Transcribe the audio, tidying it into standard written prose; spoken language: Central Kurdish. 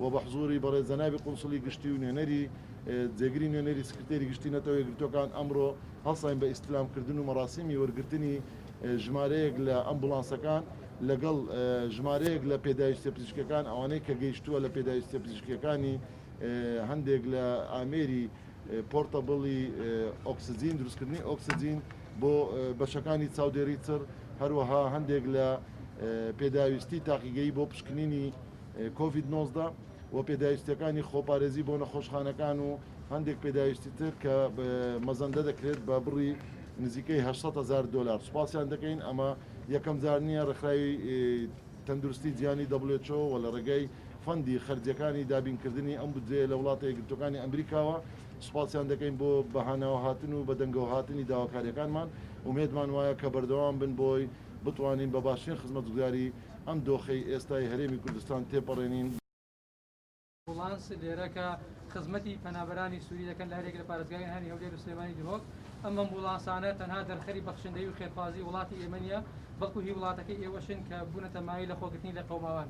و بە حزووری بەڕێز جەنابی قونسڵی گشتی و نوێنەری جێگری نوێنەری سکرتێری گشتی نەتەوە یەکگرتووەکان ئەمڕۆ هەڵساین بە ئیستلام کردن و مەراسیمی وەرگرتنی ژمارەیەک لە ئەمبوڵانسەکان لەگەڵ ژمارەیەک لە پێداویستیە پزیشکیەکان ئەوانەی کە گەیشتووە لە پێداویستیە پزیشکیەکانی هەندێک لە ئامێری portable ی ئۆکسجین، دروستکردنی ئۆکسجین بۆ بەشەکانی چاودێری چڕ، هەروەها هەندێک لە پێداویستی تاقیگەیی بۆ پشکنینی کۆڤید 19 و پێداویستیەکانی خۆپارێزی بۆ نەخۆشخانەکان و هەندێک پێداویستی تر کە مەزەندە دەکرێت بە بڕی نزیکەی 800 هەزار دۆلار. سوپاسیان دەکەین، ئەمە یەکەم جار نییە ڕێکخراوی تەندروستی جیهانی who و لە ڕێگای فەندی خەرجیەکانی دابینکردنی ئەم بودجەیە لە وڵاتە یەکگرتووەکانی ئەمریکاوە سوپاسیان دەکەین بۆ بەهاناوەهاتن و بەدەنگەوەهاتنی داواکاریەکانمان، ئومێدمان وایە کە بەردەوام بن بۆی بتوانین بە باشترین خزمەتگوزاری ئەم دۆخەی ئێستای هەرێمی کوردستان تێپەڕێنین. ئەمبوڵانس لێرە کە خزمەتی پەنابەرانی سوری دەکەن لە هەریەک لە پارێزگاکانی هەولێر و سلێمانی دهۆک، ئەم ئەمبوڵانسانە تەنها دەرخەری بەخشندەیی و خێرخوازی وڵاتی ئێمە نییە، بەڵکو هی وڵاتەکەی ئێوەشن کە بوونەتە مایەی لەخۆگرتنی لێقەوماوان.